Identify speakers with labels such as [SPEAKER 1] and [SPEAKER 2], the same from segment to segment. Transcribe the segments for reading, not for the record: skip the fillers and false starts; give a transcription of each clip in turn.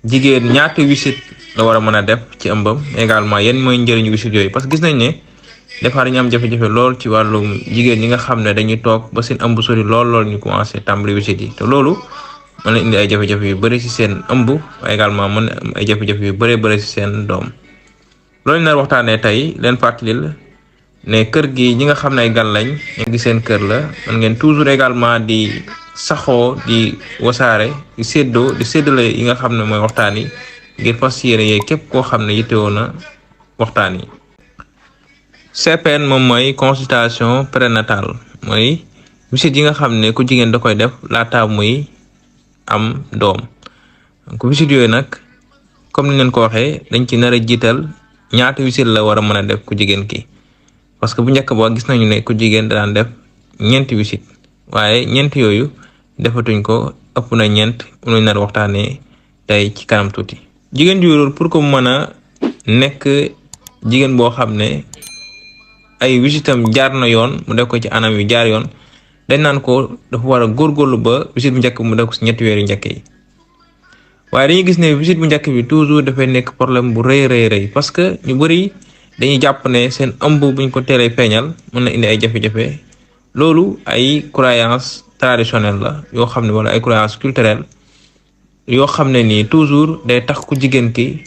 [SPEAKER 1] jigéen ñaata wisit la war a mën a def ci ëmbam également yan mooy njëriñu wisit yooyu parce que gis nañ ne des fois dañu am jafe-jafe lool ci wàllum jigéen ñi nga xam ne dañuy toog ba seen ëmb sori lool ñu commencé tàmbali wisit yi te loolu mën na indi ay jafe-jafe yu bëri ci seen ëmb également mën na am ay jafe-jafe yu bëri ci seen doom loolu nar waxtaanee tey leen fàttalil ne kër gi ñi nga xam ne ay gan lañ ñu ngi seen kër la mën ngeen toujours également di saxoo di wasaare di séddale yi nga xam ne mooy waxtaan yi ngir fas yéene yee képp koo xam ne yittewoo na waxtaan yi. CPN moom mooy consultation prénatale mooy visite yi nga xam ne ku jigéen da koy def laata muy am doom donc visite yooyu nag comme ni leen ko waxee dañ ci nar a jiital ñaata visite la war a mën a def ku jigéen ki parce que bu njëkk ba gis nañu ne ku jigéen daan def ñeenti visite waaye ñeent yooyu defatuñ ko ëpp na ñeent lu nar waxtaanee tey ci kanam tuuti. jigéen ju wérul pour que mu mën a nekk jigéen boo xam ne ay visitam jaar na yoon mu def ko ci anam yu jaar yoon dañ naan ko dafa war a góorgóorlu ba visite bu njëkk mu def ko si ñetti weer yu njëkk yi waaye dañuy gis ne visite bu njëkk bi toujours dafay nekk problème bu rëy parce que ñu bëri dañuy jàpp ne seen ëmb buñ ko teelee feeñal mën na indi ay jafe-jafe loolu ay croyance traditionnelle la yoo xam ne wala ay croyance culturelle yoo xam ne nii toujours day tax ku jigéen ki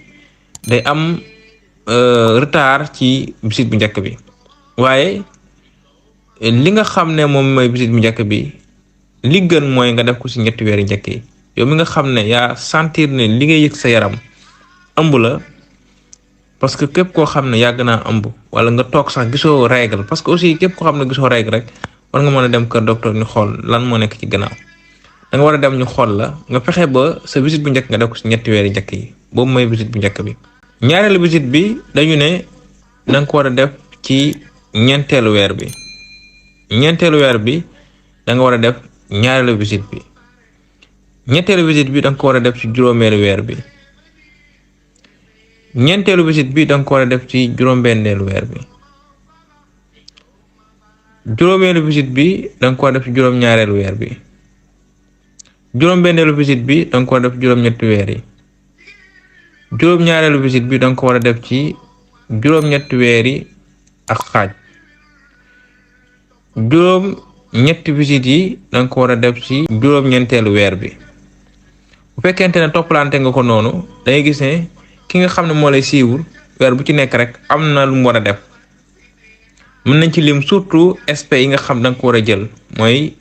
[SPEAKER 1] day am retard ci visite bu njëkk bi waaye li nga xam ne moom mooy visite bu njëkk bi li gën mooy nga def ko ci ñetti weer yu njëkk yi yow mi nga xam ne yaa sentir ne li ngay yëg sa yaram ëmb la parce que képp koo xam ne yàgg naa ëmb wala nga toog sax gisoo règle parce que aussi képp koo xam ne gisoo règle rek war nga mën a dem kër docteur ñu xool lan moo nekk ci gannaaw da nga war a dem ñu xool la nga fexe ba sa visite bu njëkk nga def ko ci ñetti weer yu njëkk yi boobu mooy visite bu njëkk bi. ñaareelu visite bi dañu ne da nga ko war a def ci ñeenteelu weer bi da nga war a def ñaareelu visite bi ñetteelu visite bi da nga ko war a def ci juróomeelu weer bi ñeenteelu visite bi da nga ko war a def ci juróom-benneelu weer bi juróomeelu visite bi da nga ko war a def ci juróom-ñaareelu weer bi juróom-benneelu visite bi da nga ko war a def juróom-ñetti weer yi juróom-ñaareelu visite bi da nga ko war a def ci juróom-ñetti weer yi ak xaaj juróom-ñetti visite yi da nga ko war a def ci juróom-ñeenteelu weer bi bu fekkente ne toppalante nga ko noonu dangay gis ne ki nga xam ne moo lay siiwul weer bu ci nekk rek am na lu mu war a def mën nañ ci lim surtout aspect yi nga xam da nga ko war a jël mooy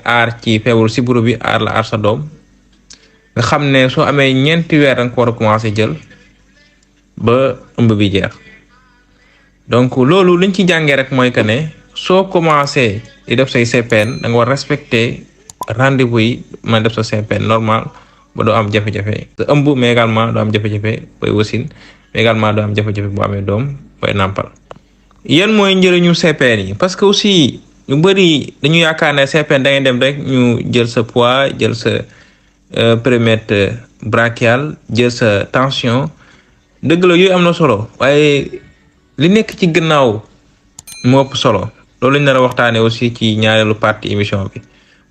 [SPEAKER 1] aar ci feebaru sibiru bi aar la aar sa doom nga xam ne soo amee ñeenti weer da nga ko war a commencé jël ba ëmb bi jeex donc loolu liñ ci jàngee rek mooy que ne soo commencé di def say CPN da nga war respecter rendez-vous yi ma def sa CPN normal ba doo am jafe-jafe sa ëmb mais également doo am jafe-jafe booy wasin mais également doo am jafe-jafe boo amee doom booy nàmpal. yan mooy njëriñu CPN yi parce que aussi ñu bëri dañu yaakaar ne CPN da ngay dem rek ñu jël sa poids jël sa périmètre brachial jël sa tension dëgg la yooyu am na solo waaye li nekk ci gannaaw moo ëpp solo loolu lañ nar a waxtaanee aussi ci ñaareelu partie émission bi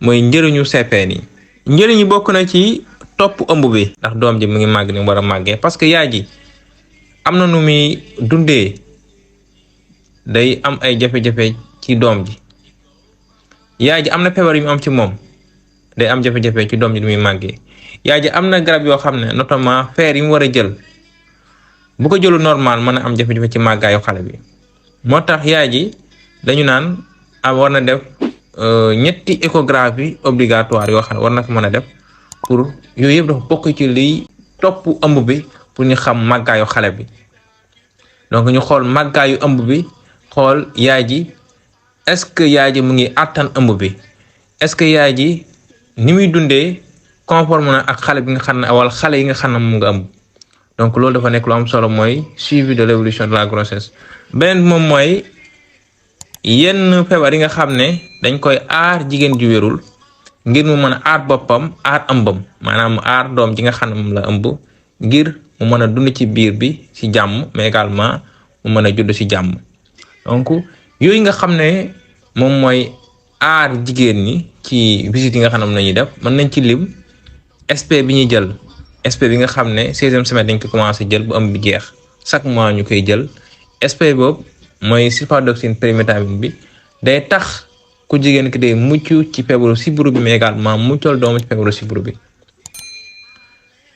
[SPEAKER 1] mooy njëriñu CPN yi. njëriñ yi bokk na ci topp ëmb bi ndax doom ji mu ngi màgg ni mu war a màggee parce que yaay ji am na nu muy dundee day am ay jafe-jafe ci doom ji yaay ji am na feebar yu mu am ci moom day am jafe-jafe ci doom ji nu muy màggee yaay ji am na garab yoo xam ne notamment fer yi mu war a jël bu ko jëlu normal mën a am jafe-jafe ci màggaayu xale bi moo tax yaay ji dañu naan war na def ñetti échographie obligatoire yoo xam ne war na ko mën a def pour yooyu yëpp dafa bokk ci liy topp ëmb bi pour ñu xam màggaayu xale bi donc ñu xool màggaayu ëmb bi xool yaay ji est-ce que yaay ji mu ngi àttan ëmb bi est-ce que yaay ji ni muy dundee conforme na ak xale bi nga xam ne wala xale yi nga xam ne mu nga ëmb donc loolu dafa nekk lu am solo mooy suivi de l'évolution de la grossesse. beneen moom mooy yenn feebar yi nga xam ne dañ koy aar jigéen ju wérul ngir mu mën a aar boppam aar ëmbam maanaam aar doom ji nga xam ne moom la ëmb ngir mu mën a dund ci biir bi ci jàmm mais également mu mën a judd ci jàmm donc yooyu nga xam ne moom mooy aar jigéen ñi ci visite yi nga xam ne nañuy def mën nañ ci lim SP bi ñuy jël SP bi nga xam ne 16e semaine dañ ko commencé jël bu ëmb bi jeex chaque mois ñu koy jël SP boobu mooy sulfadoxine pyrimétamine bi day tax ku jigéen ki day mucc ci feebaru sibiru bi mais également muccal doomu ci feebaru sibiru bi.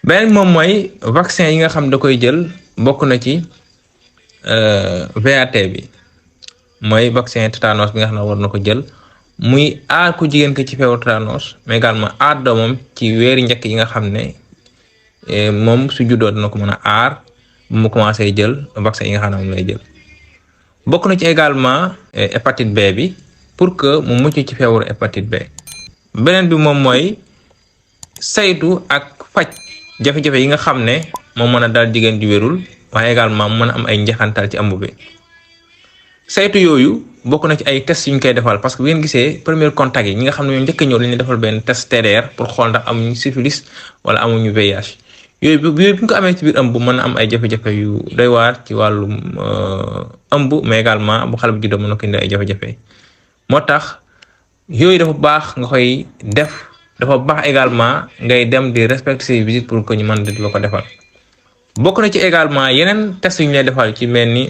[SPEAKER 1] beneen moom mooy vaccin yi nga xam da koy jël bokk na ci VAT bi mooy vaccin tétanos bi nga xam ne war na ko jël muy aar ku jigéen ki ci feebaru tétanos mais également aar doomam ci weeri njëkk yi nga xam ne moom su juddoo dina ko mën a aar bu mu commencé jël vaccin yi nga xam ne moom lay jël. bokk na ci également hépatite B bi pour que mu mucc ci feebaru hépatite B. beneen bi moom mooy saytu ak faj jafe-jafe yi nga xam ne moom mën a dal jigéen di wérul waaye également mën a am ay njeexantal ci ëmb bi. saytu yooyu bokk na ci ay test yu ñu koy defal parce que bu ngeen gisee premier contact yi ñi nga xam ne ñoo njëkk a ñëw lañuy defal benn test TDR pour xool ndax amuñu syphilis wala amuñu VIH. yooyu bu ñu ko amee ci biir ëmb mën na am ay jafe-jafe yu doy waar ci wàllum ëmb mais également bu xale bu juddoo mën na ko indi ay jafe-jafe moo tax yooyu dafa baax nga koy def dafa baax également ngay dem di respecter ses visites pour que ñu mën di la ko defal. bokk na ci également yeneen test yu ñu lay defal ci mel ni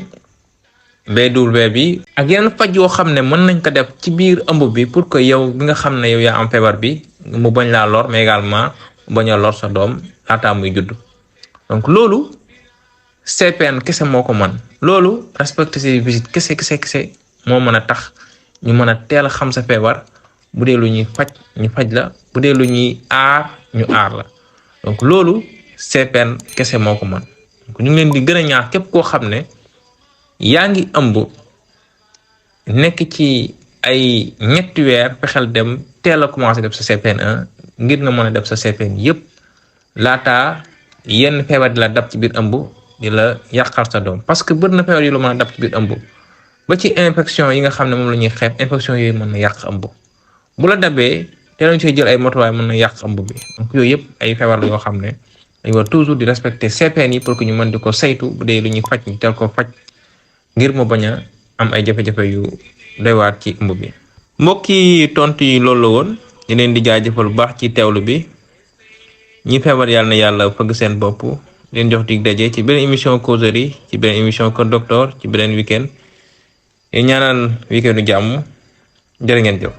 [SPEAKER 1] BW bi ak yeneen faj yoo xam ne mën nañ ko def ci biir ëmb bi pour que yow bi nga xam ne yow yaa am feebar bi mu bañ laa lor mais également mu bañ a lor sa doom laataa muy judd. donc loolu CPN kese moo ko mën loolu respecter ses visites kese moo mën a tax ñu mën a teel a xam sa feebar bu dee lu ñuy faj ñu faj la bu dee lu ñuy aar ñu aar la donc loolu CPN kese moo ko mën donc ñu ngi leen di gën a ñaax képp koo xam ne yaa ngi ëmb nekk ci ay ñetti weer fexeel dem teel a commencé def sa CPN1 ngir nga mën a def sa CPN yépp laata yenn feebar di la dab ci biir ëmb di la yàqal sa doom parce que bëri na feebar yu la mën a dab ci biir ëmb ba ci infection yi nga xam ne moom la ñuy xeeb infection yooyu mën na yàq ëmb bu la dabee te lañ see jël ay motuwaay mën na yàq ëmb bi donc yooyu yëpp ay feebar la yoo xam ne dañ war toujours di respecter CPN yi pour que ñu mën di ko saytu bu dee lu ñuy faj ñu teel ko faj ngir mu bañ a am ay jafe-jafe yu doy waar ci ëmb bi. mbokki tontu yi loolu la woon di leen di jaajëfal bu baax ci teewlu bi ñi feebar yàlla na yàlla fëgg seen bopp leen jox dig daje ci beneen émission causerie ci beneen émission Kër Docteur ci beneen week-end ñaanal week-endu jàmm jërë ngeen jëf.